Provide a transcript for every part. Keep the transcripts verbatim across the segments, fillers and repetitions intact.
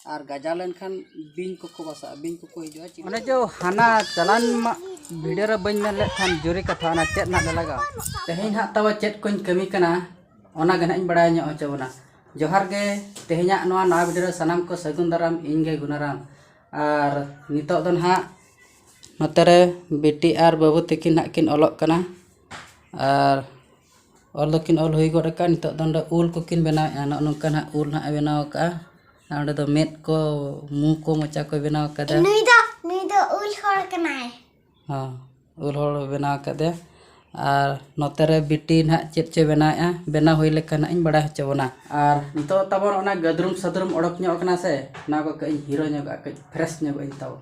ᱟᱨ ᱜᱟᱡᱟᱲ ᱞᱮᱱᱠᱷᱟᱱ ᱵᱤᱧ ᱠᱚᱠᱚ ᱵᱟᱥᱟᱜᱼᱟ, ᱵᱤᱧ ᱠᱚᱠᱚ ᱦᱤᱡᱩᱜᱼᱟ᱾ ᱪᱮᱫ ᱚᱱᱮ ᱡᱮ ᱦᱟᱱᱟ ᱪᱟᱞᱟᱱ ᱢᱟ ᱵᱷᱤᱰᱤᱭᱳ ᱨᱮ ᱵᱟᱹᱧ ᱢᱮᱱ ᱞᱮᱫ ᱠᱷᱟᱱ ᱡᱩᱨᱤ ᱠᱟᱛᱷᱟ, ᱚᱱᱟ ᱪᱮᱫ ᱱᱟᱜ ᱞᱮ ᱞᱟᱜᱟᱣᱟ? ᱛᱮᱦᱮᱧ ᱦᱟᱸᱜ ᱛᱟᱵᱚ ᱪᱮᱫ ᱠᱚᱧ ᱠᱟᱹᱢᱤ ᱠᱟᱱᱟ, ᱚᱱᱟ ᱜᱮ ᱱᱟᱜ ᱤᱧ ᱵᱟᱲᱟᱭ ᱧᱚᱜ ᱦᱚᱪᱚ ᱵᱚᱱᱟ᱾ ᱡᱚᱦᱟᱨ ᱜᱮ, ᱛᱮᱦᱮᱧᱟᱜ ᱱᱚᱣᱟ ᱱᱟᱣᱟ ᱵᱷᱤᱰᱤᱭᱳ ᱨᱮ ᱥᱟᱱᱟᱢ ᱠᱚ ᱥᱟᱹᱜᱩᱱ ᱫᱟᱨᱟᱢ, ᱤᱧ ᱜᱮ ᱜᱩᱱᱟᱨᱟᱢ᱾ ᱟᱨ ᱱᱤᱛᱚᱜ ᱫᱚ ᱱᱟᱦᱟᱜ ᱱᱚᱛᱮ ᱨᱮ ᱵᱤᱴᱤ ᱟᱨ ᱵᱟᱹᱵᱩ ᱛᱟᱹᱠᱤᱱ ᱱᱟᱦᱟᱜ ᱠᱤᱱ ᱚᱞᱚᱜ ᱠᱟᱱᱟ᱾ ᱟᱨ ᱚᱞ ᱫᱚᱠᱤᱱ ᱚᱞ ᱦᱩᱭ ᱜᱚᱫ ᱟᱠᱟᱫᱼᱟ᱾ ᱱᱤᱛᱚᱜ ᱫᱚ ᱚᱸᱰᱮ ᱩᱞ ᱠᱚᱠᱤᱱ ᱵᱮᱱᱟᱣᱮᱫᱼᱟ᱾ ᱱᱚᱜᱼᱚ ᱱᱚᱝᱠᱟ ᱱᱟᱦᱟᱜ ᱩᱞ ᱱᱟᱦᱟᱜ ᱮ ᱵᱮᱱᱟᱣ ᱟᱠᱟᱫᱼᱟ᱾ ᱟᱨ ᱚᱸᱰᱮ ᱫᱚ ᱢᱮᱫ ᱠᱚ, ᱢᱩ ᱠᱚ, ᱢᱚᱪᱟ ᱠᱚᱭ ᱵᱮᱱᱟᱣ ᱟᱠᱟᱫᱟ᱾ ᱱᱩᱭ ᱫᱚ, ᱱᱩᱭ ᱫᱚ ᱩᱞ ᱦᱚᱲ ᱠᱟᱱᱟᱭ᱾ ᱦᱚᱸ, ᱩᱞ ᱦᱚᱲ ᱵᱮᱱᱟᱣ ᱟᱠᱟᱫᱮᱭᱟ᱾ ᱟᱨ ᱱᱚᱛᱮ ᱨᱮ ᱵᱤᱴᱤ ᱱᱟᱦᱟᱜ ᱪᱮᱫ ᱪᱚᱭ ᱵᱮᱱᱟᱣᱮᱫᱼᱟ, ᱵᱮᱱᱟᱣ ᱦᱩᱭ ᱞᱮᱠᱷᱟᱱ ᱱᱟᱦᱟᱜ ᱤᱧ ᱵᱟᱲᱟᱭ ᱦᱚᱪᱚ ᱵᱚᱱᱟ᱾ ᱟᱨ ᱱᱤᱛᱚᱜ ᱛᱟᱵᱚᱱ ᱚᱱᱟ ᱜᱟᱹᱫᱽᱨᱩᱢ ᱥᱟᱹᱫᱽᱨᱩᱢ ᱚᱰᱚᱠ ᱧᱚᱜ ᱟᱠᱟᱱᱟ ᱥᱮ, ᱚᱱᱟ ᱠᱚ ᱠᱟᱹᱡ ᱤᱧ ᱦᱤᱨᱳ ᱧᱚᱜᱟᱜᱼᱟ, ᱠᱟᱹᱡ ᱯᱷᱨᱮᱥ ᱧᱚᱜᱚᱜ ᱤᱧ ᱛᱟᱵᱚ᱾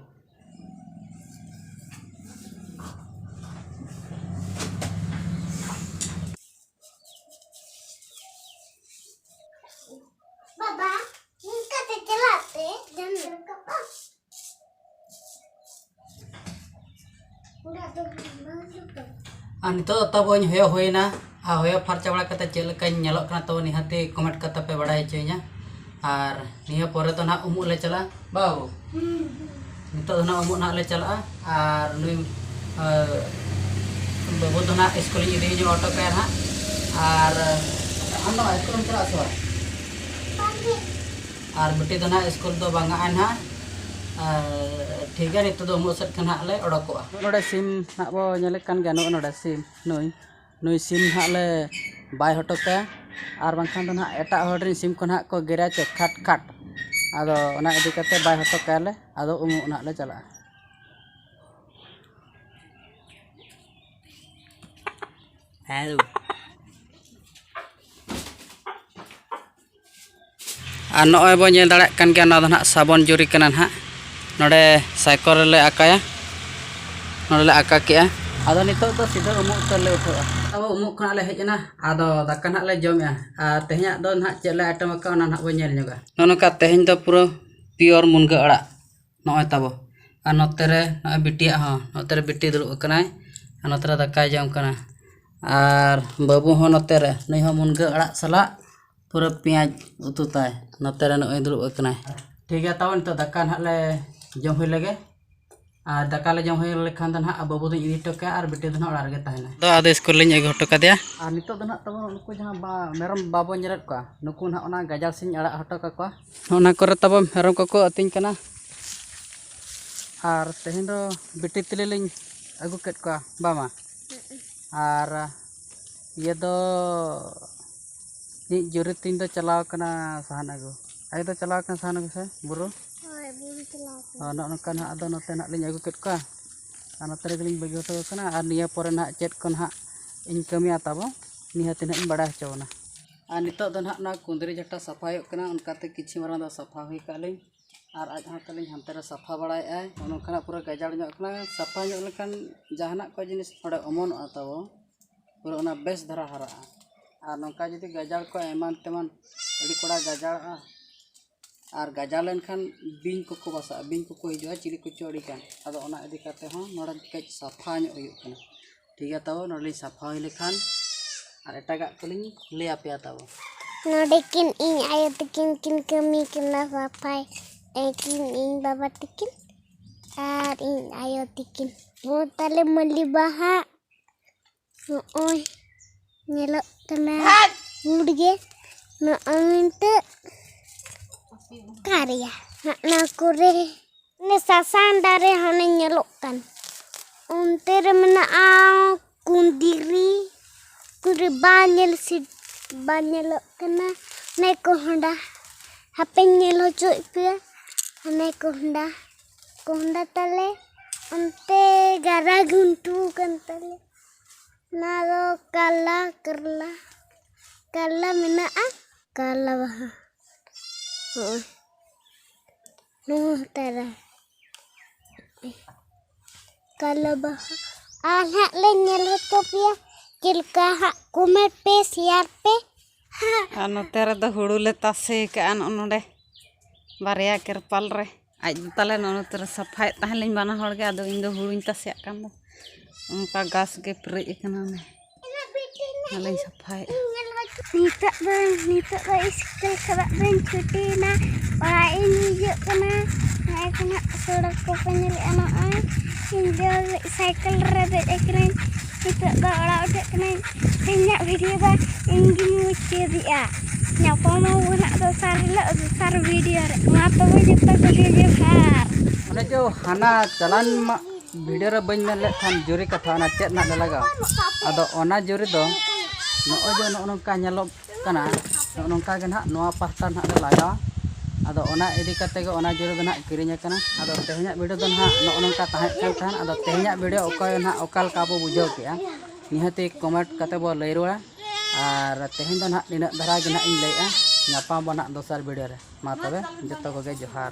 ᱵᱟᱵᱟ, ᱱᱤᱝᱠᱟᱹ ᱛᱮ ᱪᱟᱞᱟᱜ ᱛᱮ ᱡᱟᱦᱟᱱᱟᱜ ᱨᱟᱠᱟᱵᱼᱟ? ᱚᱲᱟᱜ ᱫᱚ ᱵᱟᱝ ᱡᱩᱛᱩᱜ᱾ ᱟᱨ ᱱᱤᱛᱚᱜ ᱫᱚ ᱛᱟᱵᱚᱧ ᱦᱚᱭᱚ ᱦᱩᱭᱱᱟ᱾ ᱟᱨ ᱦᱚᱭᱚ ᱯᱷᱟᱨᱪᱟ ᱵᱟᱲᱟ ᱠᱟᱛᱮ ᱪᱮᱫ ᱞᱮᱠᱟᱧ ᱧᱮᱞᱚᱜ ᱠᱟᱱᱟ ᱛᱟᱵᱚ ᱱᱤᱦᱟᱹᱛᱤ ᱠᱚᱢᱮᱱᱴ ᱠᱟᱛᱮ ᱯᱮ ᱵᱟᱲᱟᱭ ᱦᱚᱪᱚᱧᱟ᱾ ᱟᱨ ᱱᱤᱭᱟᱹ ᱯᱚᱨᱮ ᱫᱚ ᱱᱟᱦᱟᱜ ᱩᱢᱩᱜ ᱞᱮ ᱪᱟᱞᱟᱜᱼᱟ᱾ ᱵᱟᱹᱵᱩ, ᱦᱩᱸ, ᱦᱩᱸ᱾ ᱱᱤᱛᱚᱜ ᱫᱚ ᱱᱟᱦᱟᱜ ᱩᱢᱩᱜ ᱱᱟᱦᱟᱜ ᱞᱮ ᱪᱟᱞᱟᱜᱼᱟ᱾ ᱟᱨ ᱱᱩᱭ, ᱟᱨ ᱵᱟᱹᱵᱩ ᱫᱚ ᱱᱟᱦᱟᱜ ᱥᱠᱩᱞᱤᱧ ᱤᱫᱤ ᱧᱚᱜ ᱦᱚᱴᱚ ᱠᱟᱭᱟ ᱱᱟᱦᱟᱜ᱾ ᱟᱨ ᱟᱢ ᱫᱚ ᱥᱠᱩᱞᱮᱢ ᱪᱟᱞᱟᱜᱼᱟ ᱥᱮ ᱵᱟᱝ? ᱵᱟᱝᱜᱮ᱾ ᱟᱨ ᱵᱤᱴᱤ ᱫᱚ ᱱᱟᱦᱟᱜ ᱥᱠᱩᱞ ᱫᱚ ᱵᱟᱝ ᱟᱜᱼᱟᱭ ᱱᱟᱦᱟᱜ᱾ ᱟᱨ ᱴᱷᱤᱠ ᱜᱮᱭᱟ, ᱱᱤᱛᱚᱜ ᱫᱚ ᱩᱢᱩᱜ ᱥᱮᱫ ᱠᱷᱚᱱ ᱱᱟᱦᱟᱜ ᱞᱮ ᱚᱰᱚᱠᱚᱜᱼᱟ᱾ ᱱᱚᱰᱮ ᱥᱤᱢ ᱱᱟᱦᱟᱜ ᱵᱚ ᱧᱮᱞᱮᱫ ᱠᱟᱱ ᱜᱮᱭᱟ, ᱱᱚᱜᱼᱚ ᱱᱚᱰᱮ ᱥᱤᱢ, ᱱᱩᱭ, ᱱᱩᱭ ᱥᱤᱢ ᱱᱟᱦᱟᱜ ᱞᱮ ᱵᱟᱭ ᱦᱚᱴᱚ ᱠᱟᱭᱟ, ᱟᱨ ᱵᱟᱝᱠᱷᱟᱱ ᱫᱚ ᱱᱟᱦᱟᱜ ᱮᱴᱟᱜ ᱦᱚᱲ ᱨᱮᱱ ᱥᱤᱢ ᱠᱚ ᱱᱟᱦᱟᱜ ᱠᱚ ᱜᱮᱨᱟ ᱪᱮ ᱠᱷᱟᱴ ᱠᱷᱟᱴ᱾ ᱟᱫᱚ ᱚᱱᱟ ᱤᱫᱤ ᱠᱟᱛᱮ ᱵᱟᱭ ᱦᱚᱴᱚ ᱠᱟᱭᱟᱞᱮ, ᱟᱫᱚ ᱩᱢᱩᱜ ᱱᱟᱦᱟᱜ ᱞᱮ ᱪᱟᱞᱟᱜᱼᱟ᱾ ᱦᱮᱸ᱾ ᱟᱨ ᱱᱚᱜᱼᱚᱭ ᱵᱚ ᱧᱮᱞ ᱫᱟᱲᱮᱭᱟᱜ ᱠᱟᱱ ᱜᱮᱭᱟ, ᱱᱚᱣᱟ ᱫᱚ ᱱᱟᱦᱟᱜ ᱥᱟᱵᱚᱱ ᱡᱩᱨᱤ ᱠᱟᱱᱟ ᱱᱟᱦᱟᱜ᱾ ᱱᱚᱰᱮ ᱥᱟᱭᱠᱮᱞ ᱨᱮᱞᱮ ᱟᱠᱟᱭᱟ, ᱱᱚᱰᱮ ᱞᱮ ᱟᱠᱟ ᱠᱮᱜᱼᱟ᱾ ᱟᱫᱚ ᱱᱤᱛᱚᱜ ᱫᱚ ᱥᱤᱫᱷᱟᱹ ᱩᱢᱩᱜ ᱩᱛᱟᱹᱨ ᱞᱮ ᱩᱴᱷᱟᱹᱜᱼᱟ᱾ ᱟᱵᱚ ᱩᱢᱩᱜ ᱠᱷᱚᱱᱟᱜ ᱞᱮ ᱦᱮᱡ ᱮᱱᱟ, ᱟᱫᱚ ᱫᱟᱠᱟ ᱱᱟᱦᱟᱜ ᱞᱮ ᱡᱚᱢᱮᱜᱼᱟ᱾ ᱟᱨ ᱛᱮᱦᱮᱧᱟᱜ ᱫᱚ ᱱᱟᱦᱟᱜ ᱪᱮᱫ ᱞᱮ ᱟᱭᱴᱮᱢ ᱟᱠᱟᱫᱼᱟ, ᱚᱱᱟ ᱱᱟᱦᱟᱜ ᱵᱚ ᱧᱮᱞ ᱧᱚᱜᱟ᱾ ᱱᱚᱜᱼᱚ ᱱᱚᱝᱠᱟ ᱛᱮᱦᱮᱧ ᱫᱚ ᱯᱩᱨᱟᱹ ᱯᱤᱭᱳᱨ ᱢᱩᱱᱜᱟᱹ ᱟᱲᱟᱜ ᱱᱚᱜᱼᱚᱭ ᱛᱟᱵᱚ᱾ ᱟᱨ ᱱᱚᱛᱮ ᱨᱮ ᱱᱚᱜᱼᱚᱭ ᱵᱤᱴᱤᱭᱟᱜ ᱦᱚᱸ, ᱱᱚᱛᱮ ᱨᱮ ᱵᱤᱴᱤ ᱫᱩᱲᱩᱵ ᱟᱠᱟᱱᱟᱭ, ᱟᱨ ᱱᱚᱛᱮ ᱨᱮ ᱫᱟᱠᱟᱭ ᱡᱚᱢ ᱠᱟᱱᱟ᱾ ᱟᱨ ᱵᱟᱹᱵᱩ ᱦᱚᱸ ᱱᱚᱛᱮ ᱨᱮ, ᱱᱩᱭ ᱦᱚᱸ ᱢᱩᱱᱜᱟᱹ ᱟᱲᱟᱜ ᱥᱟᱞᱟᱜ ᱯᱩᱨᱟᱹ ᱯᱮᱸᱭᱟᱡᱽ ᱩᱛᱩ ᱛᱟᱭ᱾ ᱱᱚᱛᱮ ᱨᱮ ᱱᱚᱜᱼᱚᱭ ᱫᱩᱲᱩᱵ ᱟᱠᱟᱱᱟᱭ᱾ ᱴᱷᱤᱠ ᱜᱮᱭᱟ, ᱛᱟᱵᱚ ᱱᱤᱛᱚᱜ ᱫᱟᱠᱟ ᱱᱟᱦᱟᱜ ᱞᱮ ᱡᱚᱢ ᱦᱩᱭ ᱞᱮᱜᱮ᱾ ᱟᱨ ᱫᱟᱠᱟ ᱞᱮ ᱡᱚᱢ ᱦᱩᱭ ᱞᱮᱠᱷᱟᱱ ᱫᱚ ᱱᱟᱦᱟᱜ ᱵᱟᱹᱵᱩ ᱫᱚᱧ ᱤᱫᱤ ᱦᱚᱴᱚ ᱠᱟᱭᱟ ᱟᱨ ᱵᱤᱴᱤ ᱫᱚ ᱱᱟᱦᱟᱜ ᱚᱲᱟᱜ ᱨᱮᱜᱮ ᱛᱟᱦᱮᱱᱟ᱾ ᱫᱚ ᱟᱫᱚ ᱥᱠᱩᱞ ᱞᱤᱧ ᱟᱹᱜᱩ ᱦᱚᱴᱚ ᱠᱟᱫᱮᱭᱟ᱾ ᱟᱨ ᱱᱤᱛᱚᱜ ᱫᱚ ᱱᱟᱦᱟᱜ ᱛᱟᱵᱚ ᱱᱩᱠᱩ ᱡᱟᱦᱟᱸ ᱵᱟ-, ᱢᱮᱨᱚᱢ ᱵᱟᱵᱚ ᱧᱮᱞᱮᱫ ᱠᱚᱣᱟ, ᱱᱩᱠᱩ ᱱᱟᱦᱟᱜ ᱚᱱᱟ ᱜᱟᱡᱟᱲ ᱥᱮᱫ ᱤᱧ ᱟᱲᱟᱜ ᱦᱚᱴᱚ ᱠᱟᱠᱚᱣᱟ᱾ ᱱᱚᱜᱼᱚ ᱱᱟ ᱠᱚᱨᱮ ᱛᱟᱵᱚ ᱢᱮᱨᱚᱢ ᱠᱚᱠᱚ ᱟᱹᱛᱤᱧ ᱠᱟᱱᱟ᱾ ᱟᱨ ᱛᱮᱦᱮᱧ ᱫᱚ ᱵᱤᱴᱤ ᱛᱤᱞᱤ ᱞᱤᱧ ᱟᱹᱜᱩ ᱠᱮᱫ ᱠᱚᱣᱟ, ᱵᱟᱝ ᱢᱟ? ᱟᱨ ᱤᱭᱟᱹ ᱫᱚ ᱤᱧ ᱡᱩᱨᱤ ᱛᱤᱧ ᱫᱚ ᱪᱟᱞᱟᱣ ᱠᱟᱱᱟ ᱥᱟᱦᱟᱱ ᱟᱹᱜᱩ᱾ ᱟᱭᱳ ᱫᱚ ᱪᱟᱞᱟᱣ ᱠᱟᱱᱟ ᱥᱟᱦᱟᱱ ᱟᱹᱜᱩ ᱥᱮ ᱵᱩᱨᱩ? ᱦᱳᱭ, ᱵᱩᱨᱩ ᱪᱟᱞᱟᱣ ᱠᱟᱱᱟ᱾ ᱦᱳᱭ, ᱱᱚᱜᱼᱚ ᱱᱚᱝᱠᱟ ᱱᱟᱦᱟᱜ ᱟᱫᱚ ᱱᱚᱛᱮ ᱱᱟᱦᱟᱜ ᱞᱤᱧ ᱟᱹᱜᱩ ᱠᱮᱫ ᱠᱚᱣᱟ᱾ ᱟᱨ ᱱᱚᱛᱮ ᱨᱮᱜᱮ ᱞᱤᱧ ᱵᱟᱹᱜᱤ ᱦᱚᱴᱚ ᱠᱟᱠᱚ ᱠᱟᱱᱟ᱾ ᱟᱨ ᱱᱤᱭᱟᱹ ᱯᱚᱨᱮ ᱱᱟᱦᱟᱜ ᱪᱮᱫ ᱠᱚ ᱱᱟᱦᱟᱜ ᱤᱧ ᱠᱟᱹᱢᱤᱭᱟ ᱛᱟᱵᱚ, ᱱᱤᱦᱟᱹᱛ ᱱᱟᱦᱟᱜ ᱤᱧ ᱵᱟᱲᱟᱭ ᱦᱚᱪᱚ ᱵᱚᱱᱟ᱾ ᱟᱨ ᱱᱤᱛᱚᱜ ᱫᱚ ᱱᱟᱦᱟᱜ ᱱᱚᱣᱟ ᱠᱩᱸᱫᱽᱨᱤ ᱡᱷᱟᱴᱟ ᱥᱟᱯᱷᱟ ᱦᱩᱭᱩᱜ ᱠᱟᱱᱟ, ᱚᱱᱠᱟᱛᱮ ᱠᱤᱪᱷᱩ ᱢᱟᱨᱟᱝ ᱫᱚ ᱥᱟᱯᱷᱟ ᱦᱩᱭ ᱠᱟᱜ ᱞᱤᱧ᱾ ᱟᱨ ᱟᱡ ᱦᱚᱸ ᱛᱟᱹᱞᱤᱧ ᱦᱟᱱᱛᱮ ᱨᱮ ᱥᱟᱯᱷᱟ ᱵᱟᱲᱟᱭᱮᱫᱼᱟᱭ᱾ ᱱᱚᱜᱼᱚ ᱱᱚᱝᱠᱟᱱᱟᱜ ᱯᱩᱨᱟᱹ ᱜᱟᱡᱟᱲ ᱧᱚᱜ ᱠᱟᱱᱟ᱾ ᱥᱟᱯᱷᱟ ᱧᱚᱜ ᱞᱮᱱᱠᱷᱟᱱ ᱡᱟᱦᱟᱱᱟᱜ ᱠᱚ ᱡᱤᱱᱤᱥ ᱱᱚᱰᱮ ᱚᱢᱚᱱᱚᱜᱼᱟ ᱛᱟᱵᱚ, ᱯᱩᱨᱟᱹ ᱚᱱᱟ ᱵᱮᱥ ᱫᱷᱟᱨᱟ ᱦᱟᱨᱟᱜᱼᱟ᱾ ᱟᱨ ᱱᱚᱝᱠᱟ ᱡᱩᱫᱤ ᱜᱟᱡᱟᱲ ᱠᱚ ᱮᱢᱟᱱ ᱛᱮᱢᱟᱱ ᱟᱹᱰᱤ ᱠᱚᱲᱟ ᱜᱟᱡᱟᱲᱚᱜᱼᱟ, ᱟᱨ ᱜᱟᱡᱟᱲ ᱞᱮᱱᱠᱷᱟᱱ ᱵᱤᱧ ᱠᱚᱠᱚ ᱵᱟᱥᱟᱜᱼᱟ, ᱵᱤᱧ ᱠᱚᱠᱚ ᱦᱤᱡᱩᱜᱼᱟ, ᱪᱤᱞᱤ ᱠᱚᱪᱚ ᱟᱹᱰᱤ ᱜᱟᱱ᱾ ᱟᱫᱚ ᱚᱱᱟ ᱤᱫᱤ ᱠᱟᱛᱮ ᱦᱚᱸ ᱱᱚᱰᱮ ᱠᱟᱹᱡ ᱥᱟᱯᱷᱟ ᱧᱚᱜ ᱦᱩᱭᱩᱜ ᱠᱟᱱᱟ᱾ ᱴᱷᱤᱠ ᱜᱮᱭᱟ, ᱛᱟᱵᱚ ᱱᱚᱰᱮ ᱞᱤᱧ ᱥᱟᱯᱷᱟ ᱦᱩᱭ ᱞᱮᱠᱷᱟᱱ ᱟᱨ ᱮᱴᱟᱜᱟᱜ ᱠᱚᱞᱤᱧ ᱞᱟᱹᱭ ᱟᱯᱮᱭᱟ ᱛᱟᱵᱚ᱾ ᱱᱚᱰᱮ ᱠᱤᱱ ᱤᱧ ᱟᱭᱳ ᱛᱟᱹᱠᱤᱱ ᱠᱤᱱ ᱠᱟᱹᱢᱤ ᱠᱟᱱᱟ ᱥᱟᱯᱷᱟᱭ ᱟᱹᱠᱤᱱ ᱤᱧ ᱵᱟᱵᱟ ᱛᱟᱹᱠᱤᱱ ᱟᱨ ᱤᱧ ᱟᱭᱳ ᱛᱟᱹᱠᱤᱱ᱾ ᱦᱚᱸ ᱛᱟᱞᱮ ᱢᱟᱹᱞᱤ ᱵᱟᱦᱟ ᱱᱚᱜᱼᱚᱭ ᱧᱮᱞᱚᱜ ᱠᱟᱱᱟ ᱯᱩᱸᱰ ᱜᱮ᱾ ᱱᱚᱜᱼᱚᱭ ᱢᱮᱱᱛᱮ ᱠᱟᱨᱭᱟ ᱦᱟᱱᱟ ᱠᱚᱨᱮ ᱚᱱᱮ ᱥᱟᱥᱟᱝ ᱫᱟᱨᱮ ᱦᱟᱱᱮ ᱧᱮᱞᱚᱜ ᱠᱟᱱ ᱚᱱᱛᱮ ᱨᱮ ᱢᱮᱱᱟᱜᱼᱟ ᱠᱩᱸᱫᱽᱨᱤ᱾ ᱠᱩᱸᱫᱽᱨᱤ ᱵᱟᱝ ᱧᱮᱞ ᱥᱤ-, ᱵᱟᱝ ᱧᱮᱞᱚᱜ ᱠᱟᱱᱟ᱾ ᱚᱱᱮ ᱠᱚᱦᱰᱟ ᱦᱟᱯᱮᱧ ᱧᱮᱞ ᱦᱚᱪᱚᱭᱮᱫ ᱯᱮᱭᱟ᱾ ᱦᱟᱱᱮ ᱠᱚᱦᱰᱟ, ᱠᱚᱦᱰᱟ ᱛᱟᱞᱮ ᱚᱱᱛᱮ ᱜᱟᱨᱟ ᱜᱷᱩᱱᱴᱩ ᱠᱟᱱ ᱛᱟᱞᱮ᱾ ᱚᱱᱟ ᱫᱚ ᱠᱟᱞᱞᱟ, ᱠᱟᱨᱞᱟ, ᱠᱟᱨᱞᱟ ᱢᱮᱱᱟᱜᱼᱟ, ᱠᱟᱨᱞᱟ ᱵᱟᱦᱟ᱾ ᱦᱚᱸᱜᱼᱚᱭ᱾ ᱱᱚᱣᱟ ᱛᱟᱨᱟ᱾ ᱠᱟᱞᱞᱟ ᱵᱟᱦᱟ᱾ ᱟᱨ ᱦᱟᱸᱜ ᱞᱮ ᱧᱮᱞ ᱦᱚᱪᱚ ᱯᱮᱭᱟ ᱪᱮᱫ ᱞᱮᱠᱟ ᱦᱟᱸᱜ᱾ comment ᱯᱮ, share ᱯᱮ᱾ ᱟᱨ ᱱᱚᱛᱮ ᱨᱮᱫᱚ ᱦᱩᱲᱩ ᱞᱮ ᱛᱟᱥᱮ ᱠᱟᱜᱼᱟ ᱱᱚᱜᱼᱚ ᱱᱚᱰᱮ ᱵᱟᱨᱭᱟ ᱠᱮᱨᱯᱟᱞ ᱨᱮ᱾ ᱟᱡ ᱫᱚ ᱛᱟᱞᱮ ᱱᱚᱜᱼᱚ ᱱᱚᱛᱮ ᱨᱮ ᱥᱟᱯᱷᱟᱭᱮᱫ ᱛᱟᱦᱮᱸ ᱞᱤᱧ ᱵᱟᱱᱟ ᱦᱚᱲ ᱜᱮ, ᱟᱫᱚ ᱤᱧ ᱫᱚ ᱦᱩᱲᱩᱧ ᱛᱟᱥᱮᱭᱟᱜ ᱠᱟᱱ ᱫᱚ᱾ ᱚᱱᱠᱟ ᱜᱷᱟᱥ ᱜᱮ ᱯᱮᱨᱮᱡ ᱟᱠᱟᱱᱟ ᱚᱱᱮ᱾ ᱚᱱᱟᱞᱤᱧ ᱥᱟᱯᱷᱟᱭᱮᱫᱼᱟ᱾ ᱱᱤᱛᱚᱜ ᱫᱚ, ᱱᱤᱛᱚᱜ ᱫᱚ ᱥᱠᱩᱞ ᱠᱷᱚᱱᱟᱜ ᱵᱟᱹᱧ ᱪᱷᱩᱴᱤᱭᱮᱱᱟ᱾ ᱚᱲᱟᱜ ᱤᱧ ᱦᱤᱡᱩᱜ ᱠᱟᱱᱟ᱾ ᱱᱚᱜᱼᱚᱭ ᱠᱚ ᱱᱟᱜ ᱥᱚᱲᱚᱠ ᱠᱚᱯᱮ ᱧᱮᱞᱮᱫᱼᱟ, ᱱᱚᱜᱼᱚᱭ ᱤᱧ ᱫᱚ ᱥᱟᱭᱠᱮᱞ ᱨᱮ ᱫᱮᱡ ᱟᱠᱟᱱᱟᱹᱧ᱾ ᱱᱤᱛᱚᱜ ᱫᱚ ᱚᱲᱟᱜ ᱩᱴᱷᱟᱹᱜ ᱠᱟᱹᱱᱟᱹᱧ᱾ ᱛᱮᱦᱮᱧᱟᱜ ᱵᱷᱤᱰᱤᱭᱳ ᱫᱚ ᱤᱧ ᱜᱤᱧ ᱢᱩᱪᱟᱹᱫᱮᱜᱼᱟ᱾ ᱧᱟᱯᱟᱢ ᱟᱵᱚ ᱱᱟᱜ ᱫᱚᱥᱟᱨ ᱦᱤᱞᱳᱜ ᱫᱚᱥᱟᱨ ᱵᱷᱤᱰᱤᱭᱳ ᱨᱮ᱾ ᱢᱟ ᱛᱚᱵᱮ ᱡᱚᱛᱚ ᱠᱚᱜᱮ ᱡᱚᱦᱟᱨ᱾ ᱚᱱᱮ ᱡᱮ ᱦᱟᱱᱟ ᱪᱟᱞᱟᱱ ᱢᱟ ᱵᱷᱤᱰᱤᱭᱳ ᱨᱮ ᱵᱟᱹᱧ ᱢᱮᱱ ᱞᱮᱫ ᱠᱷᱟᱱ ᱡᱩᱨᱤ ᱠᱟᱛᱷᱟ, ᱚᱱᱟ ᱪᱮᱫ ᱱᱟᱜ ᱞᱮ ᱞᱟᱜᱟᱣᱟ? ᱟᱫᱚ ᱚᱱᱟ ᱡᱩᱨᱤ ᱫᱚ ᱱᱚᱜᱼᱚᱭ ᱡᱮ ᱱᱚᱜᱼᱚ ᱱᱚᱝᱠᱟ ᱧᱮᱞᱚᱜ ᱠᱟᱱᱟ, ᱱᱚᱜᱼᱚ ᱱᱚᱝᱠᱟ ᱜᱮ ᱱᱟᱦᱟᱜ ᱱᱚᱣᱟ ᱯᱟᱦᱴᱟ ᱱᱟᱦᱟᱜ ᱞᱮ ᱞᱟᱜᱟᱣᱟ᱾ ᱟᱫᱚ ᱚᱱᱟ ᱤᱫᱤ ᱠᱟᱛᱮ ᱜᱮ ᱚᱱᱟ ᱡᱩᱨᱤ ᱫᱚ ᱱᱟᱦᱟᱜ ᱠᱤᱨᱤᱧ ᱟᱠᱟᱱᱟ᱾ ᱟᱫᱚ ᱛᱮᱦᱮᱧᱟᱜ ᱵᱷᱤᱰᱤᱭᱳ ᱫᱚ ᱱᱟᱦᱟᱜ ᱱᱚᱜᱼᱚ ᱱᱚᱝᱠᱟ ᱛᱟᱦᱮᱸ ᱠᱟᱱ ᱛᱟᱦᱮᱸᱫ᱾ ᱟᱫᱚ ᱛᱮᱦᱮᱧᱟᱜ ᱵᱷᱤᱰᱤᱭᱳ ᱚᱠᱚᱭ ᱱᱟᱦᱟᱜ ᱚᱠᱟ ᱞᱮᱠᱟ ᱵᱚ ᱵᱩᱡᱷᱟᱹᱣ ᱠᱮᱜᱼᱟ, ᱱᱤᱦᱟᱹᱛᱤ ᱠᱚᱢᱮᱱᱴ ᱠᱟᱛᱮ ᱵᱚ ᱞᱟᱹᱭ ᱨᱩᱣᱟᱹᱲᱟ᱾ ᱟᱨ ᱛᱮᱦᱮᱧ ᱫᱚ ᱱᱟᱦᱟᱜ ᱱᱤᱱᱟᱹᱜ ᱫᱷᱟᱨᱟ ᱜᱮ ᱱᱟᱦᱟᱜ ᱤᱧ ᱞᱟᱹᱭᱮᱜᱼᱟ᱾ ᱧᱟᱯᱟᱢ ᱵᱚ ᱱᱟᱦᱟᱜ ᱫᱚᱥᱟᱨ ᱵᱷᱤᱰᱤᱭᱳ ᱨᱮ᱾ ᱢᱟ ᱛᱚᱵᱮ ᱡᱚᱛᱚ ᱠᱚᱜᱮ ᱡᱚᱦᱟᱨ᱾